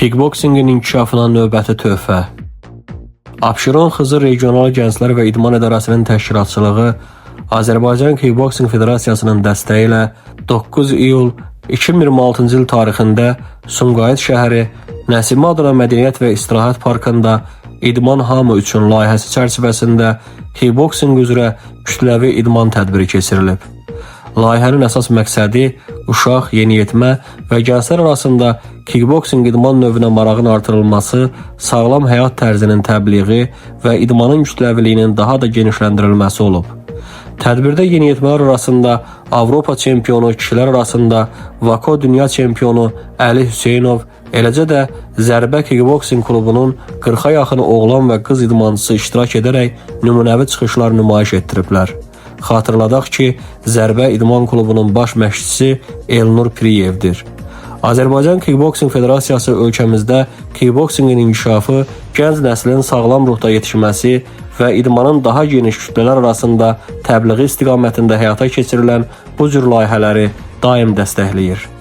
Kickboksingin inkişafına növbəti töhfə. Abşeron Xızı Regional Gənclər və İdman İdarəsinin təşkilatçılığı, Azərbaycan Kickboksing Federasiyasının dəstəyi ilə 9 iyul 2026-cı il tarixində Sumqayıt şəhəri Nəsimi adına Mədəniyyət və İstirahət Parkında İdman Hamı üçün layihəsi çərçivəsində kickboksing üzrə kütləvi idman tədbiri keçirilib. Layihənin əsas məqsədi uşaq, yeniyetmə və gənclər arasında kickboksing idman növünə marağın artırılması, sağlam həyat tərzinin təbliği və idmanın kütləviliyinin daha da genişləndirilməsi olub. Tədbirdə yeniyetmələr arasında Avropa çempionu, kişilər arasında WAKO dünya çempionu Əli Hüseynov, eləcə də Zərbə Kickboksing klubunun 40-a yaxın oğlan və qız idmançısı iştirak edərək nümunəvi çıxışlar nümayiş etdiriblər. Xatırladaq ki, Zərbə İdman Klubunun baş məşqçisi Elnur Piriyevdir. Azərbaycan Kickboksing Federasiyası ölkəmizdə kickboksingin inkişafı, gənc nəslin sağlam ruhda yetişməsi və idmanın daha geniş kütlələr arasında təbliği istiqamətində həyata keçirilən bu cür layihələri daim dəstəkləyir.